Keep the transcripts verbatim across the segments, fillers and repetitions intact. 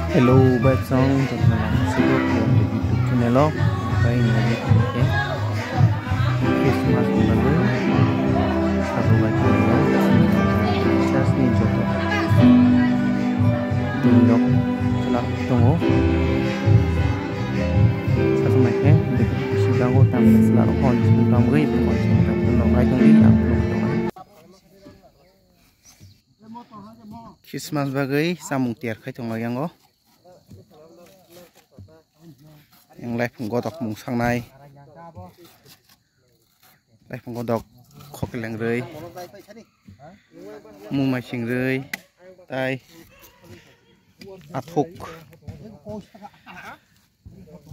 Hello, bai chwng jotono lang sibuk yang di YouTube channel o bai nai khe Christmas ni bagwi sabo bai chwng church ni joto bini rok chwla tongo. Sasong naikhe, bwskango tamni chwla rok hwn chwng tongwi, bwskango chwng tongwi, ang phunuk tongo. Christmas bagwi chamung tiyar khai tong lai yango. Yang laifung godok mung sangnai. Laifung godok khokeleng rwi, mumai sing rwi, tai athuk,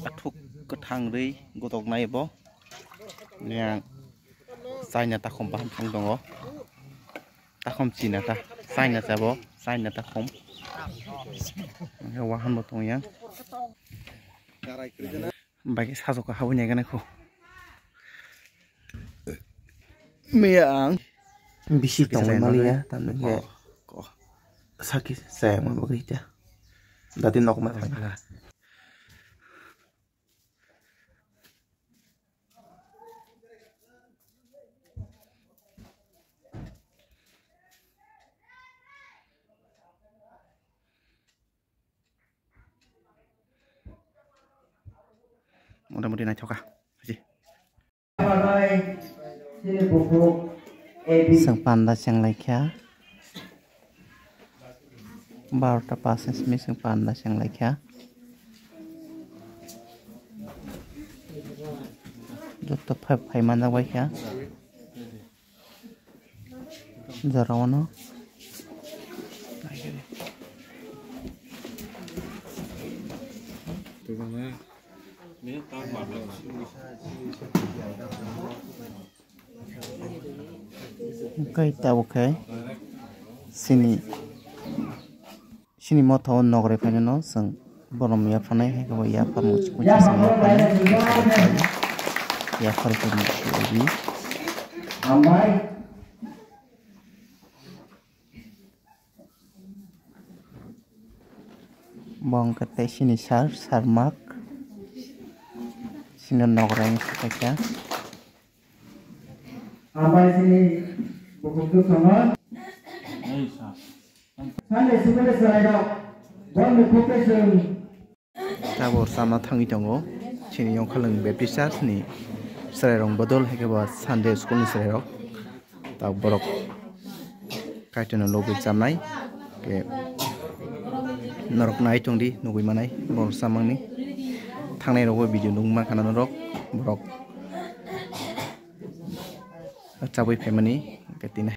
athuk kwthang rwi godoknai bo. Yang chaina takhum baham thang tongo. Takhum china ta, chaina chabo, chaina takhum. Wahan bo tong yang. Bai khe sajok ka habwi nai gana kho. Miya ang bisi tongwi maliya, tamni khe ko, ko. Sakhi chaya ma bagwi ta. Dati nok ma thangkha. Motamuti naithok kha, haji. Chwng panda cheng lai kha. Barota pas ni simi chwng panda cheng lai kha. Joto phai, phai manjak bai kha. Jora wano. Hwnkhe tabuk khe chini, chini motha o nograi phainano chwng borom yapharnai, hai khe bo yaphar muchung muchung chwng yapharnai. Yaphar khe muchung agi. Bo wngkha tei chini sir, sir mak. Chini nograi wngkha kaisa. Ambai chini bukhuk dusongo. Sunday school ni chwrairok, bo ni bukhuk tei chwng. Tabuk rwchapna thangwi tongo. Chini Yongkhalang Baptist Church ni chwrairok bodol hai khe bo Sunday school ni chwrairok. Tabuk borok Kaitorno lobwi chamnai. Khe norok nai tongdi, nugwi manai borok chamangni. Thangnai rogo video nugwi mankha na norok, borok chabwi phaimani khe tini.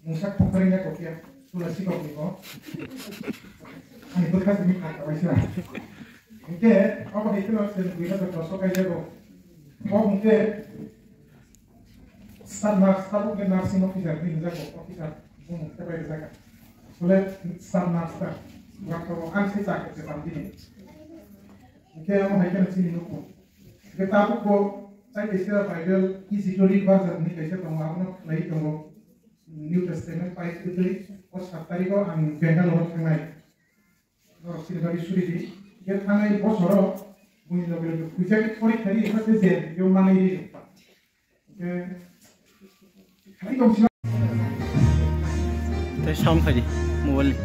Mungsa kokari na kokia, sula sikok ni ko. Bwkha simi kha kabaisa. Hwnkhe obo hai kheno chwng dui hazar dos o kaijago. Bo hwnkhe sub nurse, tabuk khe nursing officer hinwi hwnjago, officer bumung tepai rijak. Asole sub nurse ta, bwrang tongo, ang se chakri se tang bini. Hwnkhe omo hai kheno chini nukhung. Hwnkhe tabuk bo tai kaisa Bible Easy to Read version hinwi kaisa tongo, abono khlaiwi tongo. New Testament pai kwtwi o sat tarikh o ang Bangalore o thangnai. Norok chini bagwi suri di. Hwnkhe thangnai bosoro buini loge loge phuijagwi phori khaiwi ekha se je yo manwi ri rwkha. Hwnkhe khaiwi tong sila. Tei sound phaidi mobile ni.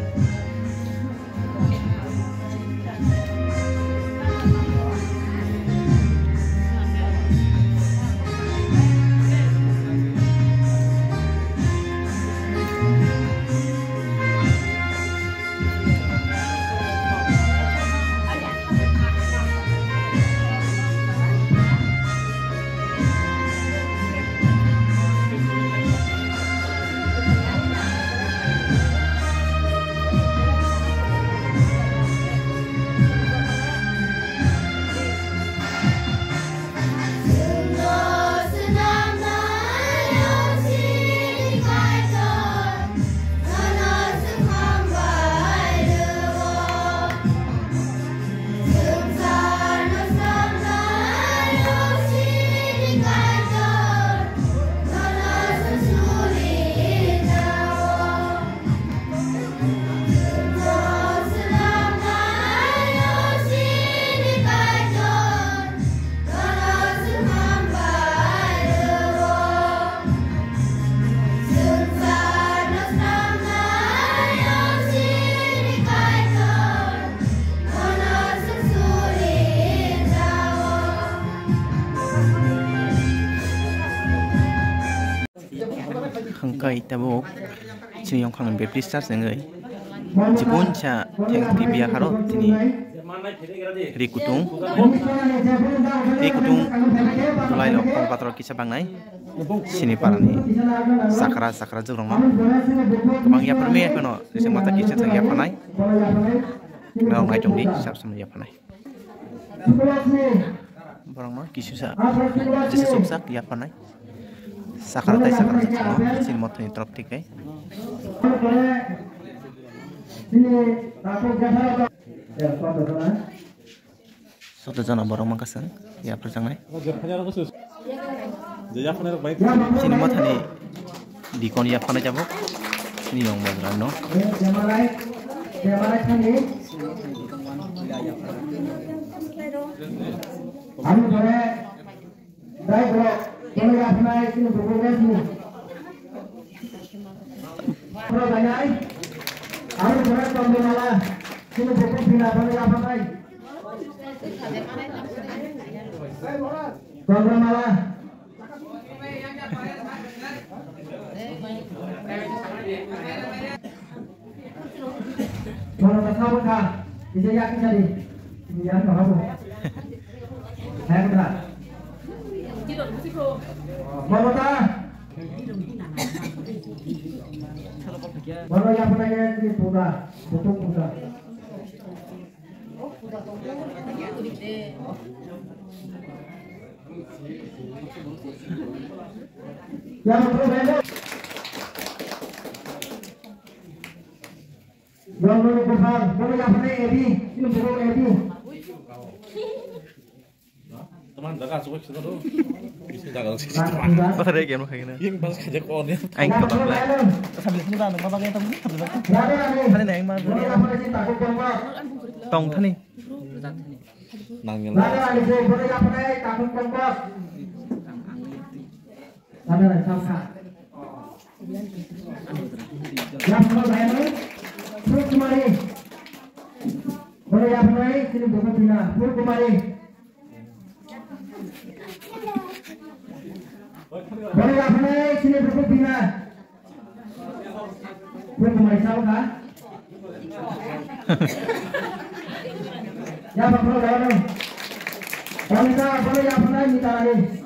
Hwnkhe tabuk chini yongkhorni Baptist Church wngwi chikonsa thengthwi biya haro tini ri kutung, ri kutung kwlairok tong pathor kisa bangnai chini parani chakra chakra jwkrokno kwbang yapharwi maya phano rijak mata kisa thang yapharnai norok naichomdi sab samni yapharnai. Borokno kisusa jesa suksa yapharnai. Sakra tei sakra sakno chini mothoni torop thik khe. Soto jana borok mankha chwng yapharjaknai. Chini mothani dikon yapharnai tabuk. Chini yong bajra no. Dai bro, kono yapharnai chini bubu resmi. Bro, dai nai. Aro bro, Chandramala, chini bubu bina, kono yapharnai. Chandramala. Bono ta sabo kha, kisa yak kisa di. Yang kha bo. Hai kha. Bono ta. Bono ya pura ya di puta, putu puta. Yang perlu banyak. Yang perlu besar, perlu yang perlu Edi, ini perlu Edi. Teman jaga cukup kita tuh. Bisa jaga sih. Bahar ya game kayaknya. Yang pas kerja kau nih. Aing kebab lah. Sambil sini bang, bang bang itu. Tadi naik mah. Tong tadi. Nang yang. Sana rai, sab kha. Yapharnai, Purkumari. Bono yapharnai, chini bubu bina, Purkumari. Bono yapharnai, chini bubu bina. Purkumari, sab kha. Yapharnai, bono yapharnai, Mitarani.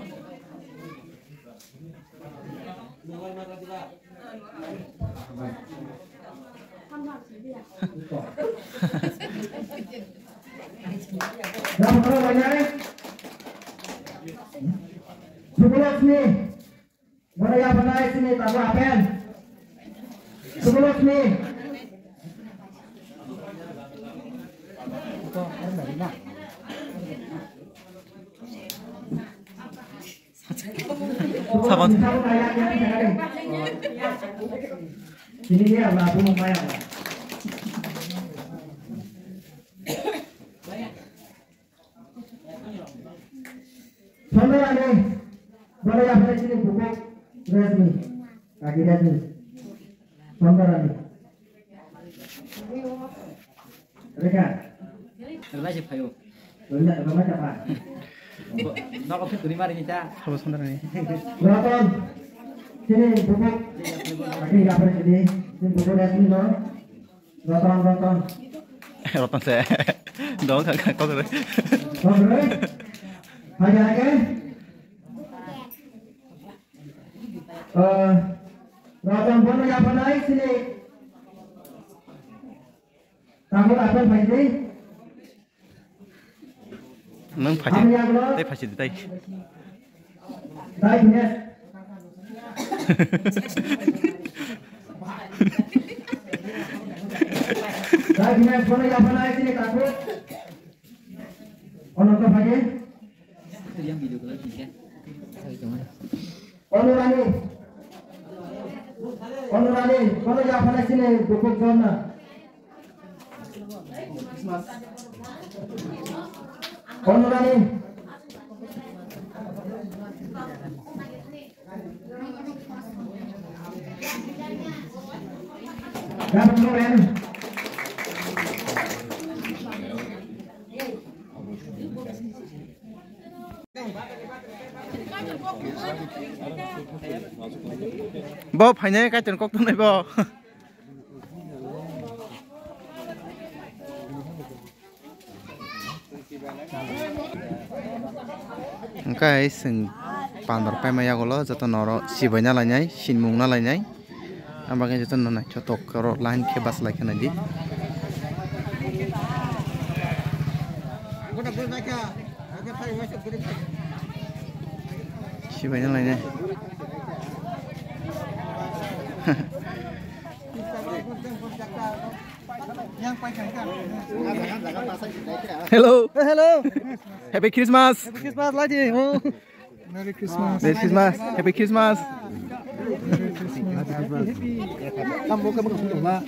Sondarani, bono yaphai chini bukuk Rajni, kaki Rajni. Sondarani. Reka. Rwlai se phaio. Rwlai, rwlai chapa. Nogo phikuri mari ni ta. Sabo Sondarani. Ratan. Chini bukuk. Kaki yaphai chini. Chini bukuk Rajni no. Ratan, Ratan. Ratan se. Dong kha kha kok re. Kok re. Hai hai ke. Eh, Ratan bono yaphanai chini. Tamo Ratan phaidi. Nung phaidi. Ami yaglo. Tai phaidi tai. Tai bines. Tai bines bono yaphanai chini takut. Ononto phaidi. Onurani, Onurani, bono yaphanai chini bukuk Jonna. Onurani. Bo phainai Kaitor kok tongnai bo. Hwnkhe chwng pandor paima yagulo joto norok chibai na lainai, sinmung na lainai. Ang bagwi joto no naithotok oro line khe bus lai khna di. Chibai na lainai. Hello. Hello. Happy Christmas. Happy Christmas, Laji. Oh. Merry Christmas. Merry Christmas. Happy Christmas.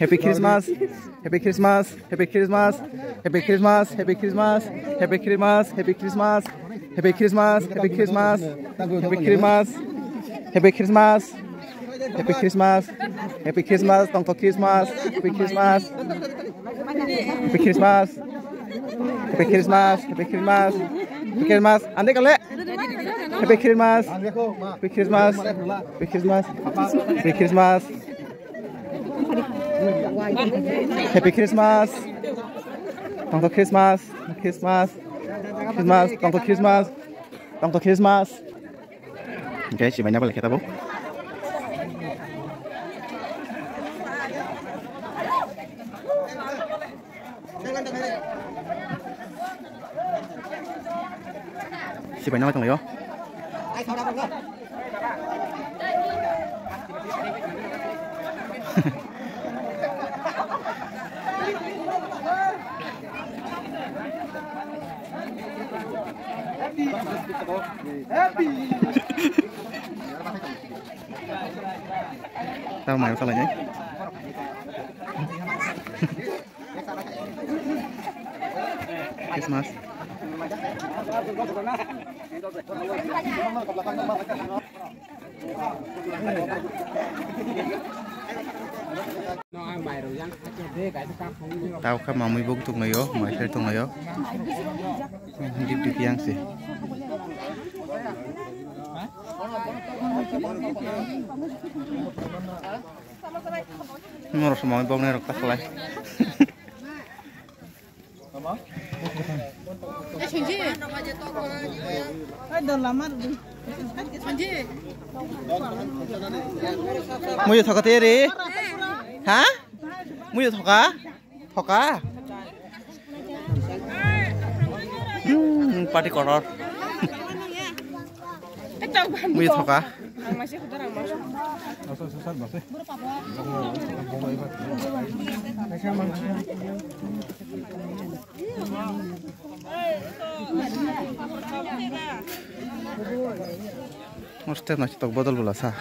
Happy Christmas. Happy Christmas. Happy Christmas. Happy Christmas. Happy Christmas. Happy Christmas. Happy Christmas. Happy Christmas. Happy Christmas. Happy Christmas. Happy Christmas. Happy Christmas. Happy Christmas. Tongthok Christmas. Happy Christmas. Happy Christmas. Happy Christmas. Happy Christmas. Happy Christmas. Ande kale. Happy Christmas. Happy Christmas. Happy Christmas. Happy Christmas. Happy Christmas. Tongthok Christmas. Christmas. Christmas. Tongthok Christmas. Tongthok Christmas. Hwnkhe chibai na belai khe tabuk. Chibai na tonglaio. Tamo mai salai nai. Christmas. Tao kha mamui bo tonglaio, mai khe tonglaio. Dip dip yang se. Norok se mamui boknai rok ta khlai. Muiyo thoka te re? Ha? Muiyo thoka? Thoka? Hmm, party kotor. Muiyo thoka. Step naisik tok bodol bwla sa.